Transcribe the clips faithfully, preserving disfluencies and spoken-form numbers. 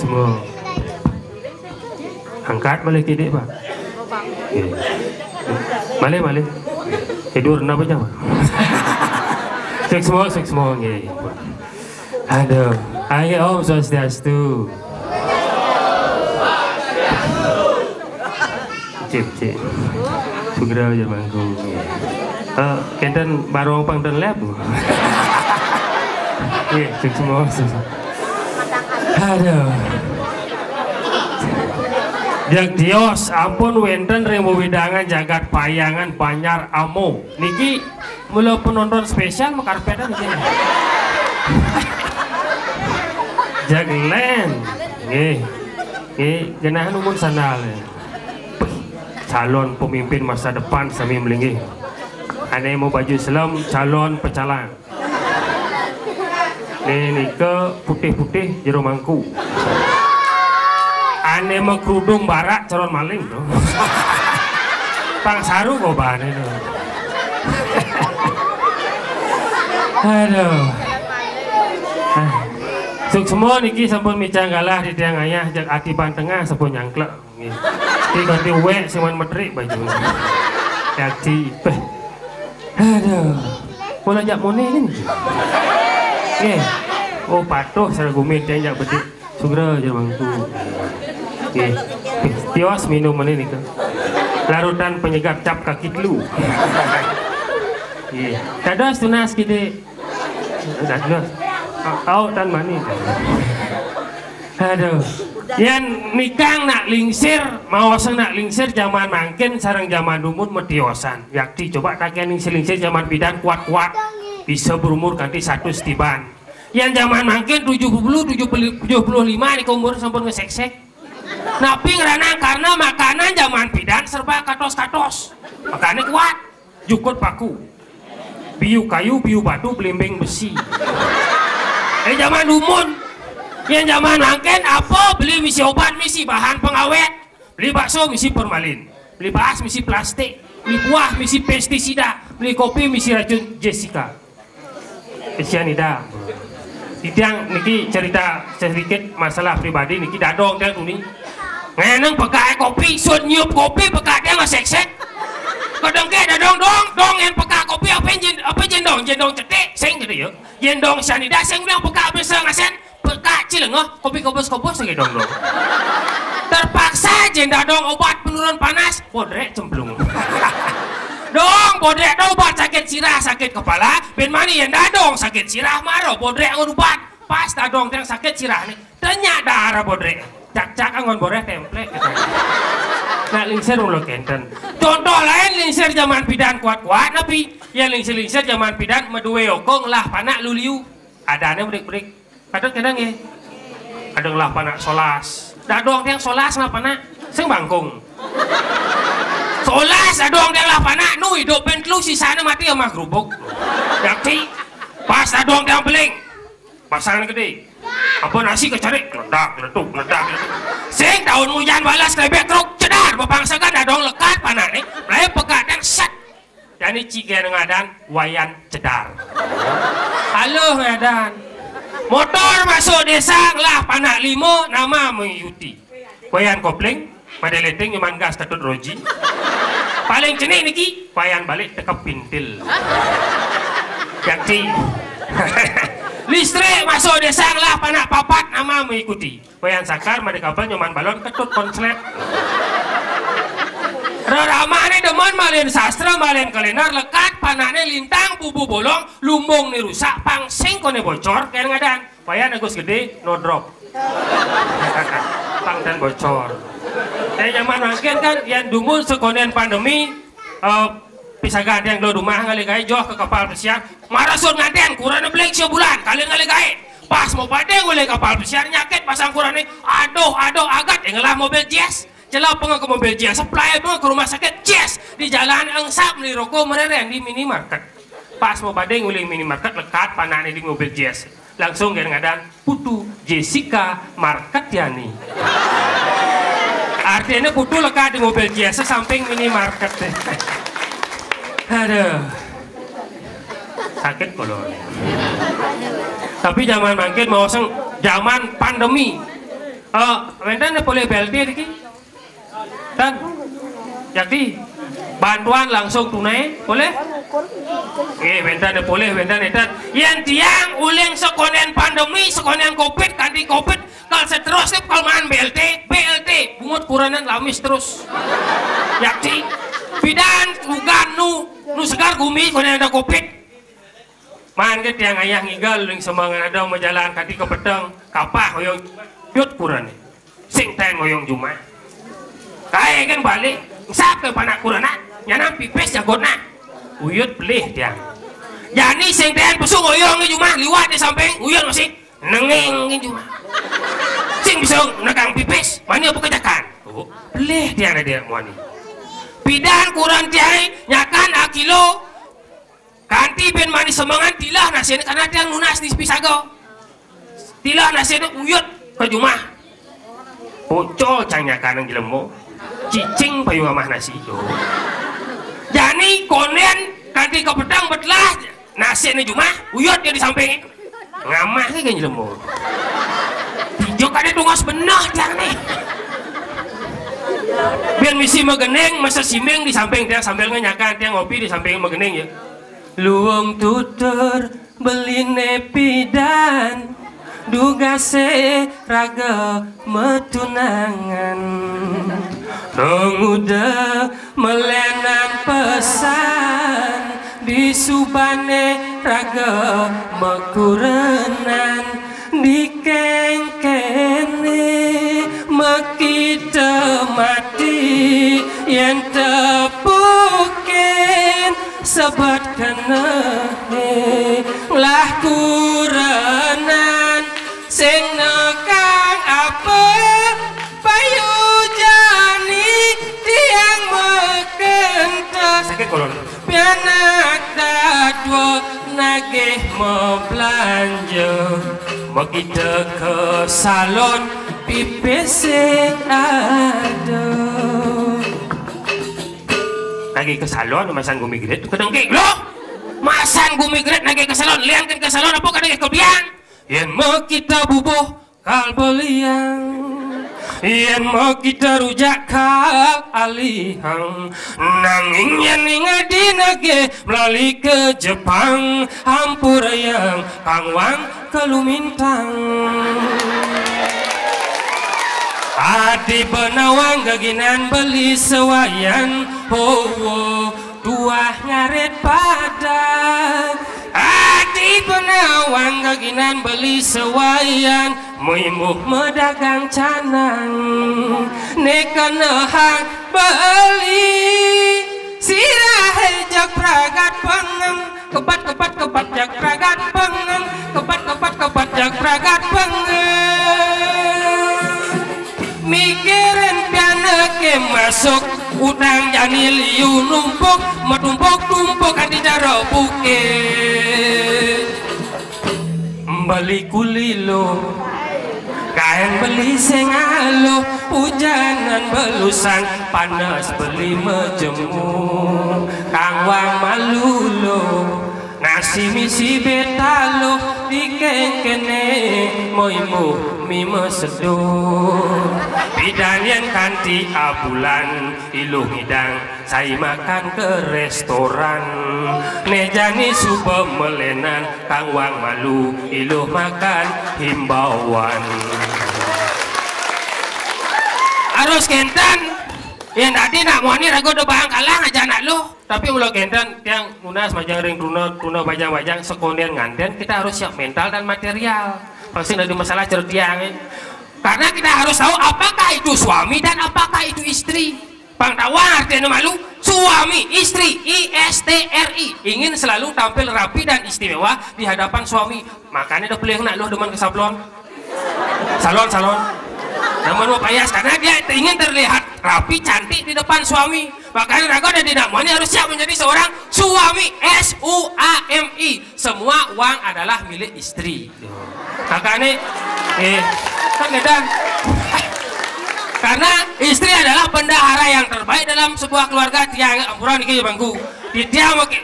Oh. Angkat malih kidik, Pak. Nggih. Malih, malih. Tidur napa jam, Pak? Suksma, suksma, nggih. Aduh. Ayo, Om Swastiastu. Cip, cip. Sugra aja mangku. Eh, kenten barong pang dan lab. Nggih, suksma, suksma. Aduh. Jak tios, ampun wenten ring wewidangan jagat Payangan Banjar Amo. Niki mula penonton spesial makarpetan niki. Jak len. Nggih. Nggih, genah numun sandal. Calon pemimpin masa depan sami malinggih. Ane mau baju selem calon pecalang. Nika putih-putih jero mangku. Ane mau kerudung barak calon maling to. Pang saru gobane to. Aduh. Ah. Suksma niki sampun micang galah di tiang ayah jak ati ban tengah sampun nyangklek. Nggih. Ti ganti wek sing wan metrik baju. Yakti. Beh. Aduh. Mula jak mone kan? Nggih. Oh, patuh sira gumin tiang jak bedik. Sugra aja mangku. Nggih. Tios minum mene nika. Larutan penyegap cap kaki telu. Nggih. Dados tunas kidik. Dados. Au tan mani. Aduh. Yan nikang nak lingsir, maosang nak lingsir jaman mangkin sareng jaman dumun matiosan. Yakti coba taken lingsir-lingsir jaman pidan kuat-kuat bisa berumur kanti satus tiban. Yan jaman mangkin tujuh puluh, tujuh puluh, tujuh puluh lima nika umur sampun ngeseksek. Napi ngranang karena makanan jaman pidan serba katos-katos. Makane kuat. Jukut paku. Biu kayu, biu batu, belimbing besi. Eh, jaman dumun. Yan jaman mangkin apa beli misi obat, misi bahan pengawet. Beli bakso misi formalin. Beli baas misi plastik. Beli buah misi pestisida. Beli kopi misi racun Jessica. Kesian Ida. Titiang niki cerita sedikit masalah pribadi niki dadong tiang tuni. Ngeneng pekak kopi, sut nyiup kopi pekak tiang ngeseksek. Kadang ke dadong dong, dong yang pekak kopi apa yang jen-, apa jendong, jendong cetek, sing gitu ya. Jendong sanida sing bilang pekak besar ngasen, pekak cilengah, kopi kobos-kobos lagi dong dong. Terpaksa jen dadong obat penurun panas, bodrek cemplung. Dong, bodrek dong obat sakit sirah, sakit kepala, ben mani yang dadong sakit sirah, maro bodrek ngun obat. Pas dadong tiang sakit sirah nih, tanya darah bodrek. Cak-cak anggon bodrek templek gitu. Nah, lingsir ulo kenten. Contoh lain lingsir zaman pidan kuat-kuat, napi? Ya lingsir-lingsir zaman pidan medue okong lah panak luliu. Adane bedik-bedik. Kadang-kadang ya. Kadang lah panak solas. Dadong tiang solas lah panak. Sing bangkung. Solas dadong tiang lah panak. Nu hidup ben telu sisane mati sama gerubuk. Yakti. Pas dadong tiang beling. Pasangan gede. Apa nasi kecari? Geledak, geletuk, geledak, geletuk. Sing tahun hujan balas krebek truk. Cedar. Bapangsakan dadong lekat panak nih. Mulai pekak tiang set. Jani cigen ngadan Wayan Cedar. Halo ngadan. Motor masuk desa lah panak lima nama mengikuti. Wayan kopling, pada leting nyeman gas ketut roji. Paling cenik niki, wayan balik tekep pintil. Yakti. Listrik masuk desa lah panak papat nama mengikuti. Wayan sakar made kapal nyoman balon ketut konslet. Rerama ne demen malin sastra malin kalender lekat panakne lintang bubu bolong lumbung ni rusak pangsing kone bocor kayan ngadan. Wayan Agus gede no drop. Pang dan bocor. Eh zaman mangkin kan yan dumun sekonen pandemi eh, pisaga ada yang lo rumah ngalih gae joh ke kapal pesiar. Marasut ngaden kurang beling sebulan kali ngalih gae. Pas mau pada oleh kapal pesiar nyakit pasang kurang ni. Aduh aduh agat yang ngelah mobil jazz. Celah pengen ke mobil jazz, supply pengen ke rumah sakit jazz. Di jalan engsap beli rokok mereren di minimarket. Pas mau pada nguling minimarket lekat panah ni di mobil jazz. Langsung dia ngadan Putu Jessica Marketiani. Artinya Putu lekat di mobil jazz samping minimarket. Aduh. Sakit kalau. Tapi zaman mangkin mau seng zaman pandemi. Eh, wénten polih B L T niki? Tan. Yakti. Bantuan langsung tunai, polih? Eh, wénten polih, wénten étan. Yén tiang uling sakondén pandemi, sakondén covid, kanti covid, kal seterus nih kal maan B L T, B L T, bungut kurenan lamis terus. Yakti. Pidan ugan nu, nu segar gumi, kondén ada covid. Maan ké tiang ayah ngigel, uling semengan ada majalan kanti ka peteng, kapah hoyong jut kurenan. Sing taén hoyong jumah. Kaé kan balik, sap ké panak kurenan, nyanam pipis jagotna. Uyut pelih tiang. Jani sing taén pesung hoyong di jumah, liwat di samping, uyut masih nengéng di jumah. Sing bisa nekang pipis, mani apa kejakan? Oh, pelih tiang ada dia muani. Pidan kurenan tiang nyakan akilo, kanti bin mani semengan tilah nasina karena tiang nunas di pisaga. Tilah nasina uyut ka jumah. Pucul cang nyakanang jelema. Cicing payu amah nasi. Jani kondén kanti ka peteng betelah nasina jumah, uyut dia di samping. Ngamah ké jelema. Tijo kadé tungos beneh tiang nih. Bin misi magening, masa siming di samping tiang sambil ngenyakan tiang ngopi di samping magening ya. Luung tutur beliné pidan, dugasé raga matunangan. Panguda malénan pesan, disubané raga makurenan. Dikéngkéné makita mati, yén tepukin sebet kenehé. Lah kurenan sing nekang apa, payu jani tiang makentas. Sakit kolon. Pianak dadua nagih mablanja, makita ka salon pipis sing ada. Nagih ka salon, masan gumi grit, kedengki, loh! Masan gumi grit, nagih ka salon, liangkan ka salon, apa kadé ka biang? Yén makita bubuh, kal beliang. Yén makita rujak kal alihang. Nanging yén ning adi nagih melali ka Jepang, hampurayang kang wang kalumintang. Adi benawang geginan beli sawayan, hawa tuah ngarit padag. Adi benawang geginan beli sawayan, muimbuh madagang canang. Né kenehang beli, sirahé jak pragat pengeng, kepat, kepat, kepat jak pragat pengeng, kepat, kepat, kepat jak pragat pengeng. Mikirin pianaké masuk, utang jani liu numpuk, matumpuk-tumpuk adi cara bukit. Beli kulilo, kain beli sing aluh, ujanan belusan, panas beli majemu, kang wang malu lo. Nasi misi bétaluh, dikéngkéné, muimbuh mi maseduh. Pidan yén kanti abulan, iluh ngidang sai makan ka réstoran. Né jani suba malénan, kang wang malu, iluh makan himbauan. Harus kénten, yén adi nak muani raga da baang kalah ngajak nak luh. Tapi mula kénten, tiang nunas majeng ring truna, truna bajang-bajang, sakondén ngantén, kita harus siap mental dan material. Pasti ada masalah cara tiang, eh. Karena kita harus tahu apakah itu suami dan apakah itu istri. Pang tahu artinya malu, suami, istri, I S T R I. Ingin selalu tampil rapi dan istimewa di hadapan suami. Makanya ada pelih nak luh demen ke sablon. Salon, salon. Demen mau payas karena dia ingin terlihat rapi, cantik di depan suami. Makanya raga dan tidak muani harus siap menjadi seorang suami, S U A M I. Semua uang adalah milik istri. Makanya, eh, kan beda. Karena istri adalah bendahara yang terbaik dalam sebuah keluarga. Tiang ampura niki bangku. Di tiang oke.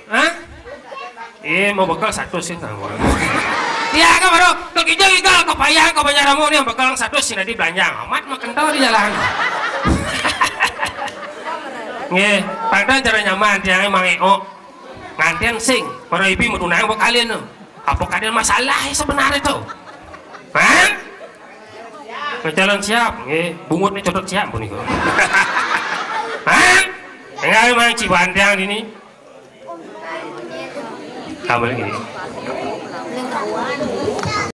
Hah? Eh, mau bekal satu sih, kan. Tiang apa, Bro? Kijang igal ka Payang, ka Banjar Amuk nih, bekel satus sing dadi belanjang. Amat mah kental di jalan. Nggih, pangdang cara nyaman, tiangnya mangeo. Nganten sing, para ibi mau tunang apa kalian tuh? Apa kalian masalah ya sebenarnya tuh? Hah? Calon siap, nggih, bungut nih codot siap pun niku. Hah? Enggak emang Cibantiang ini. Kamu lagi.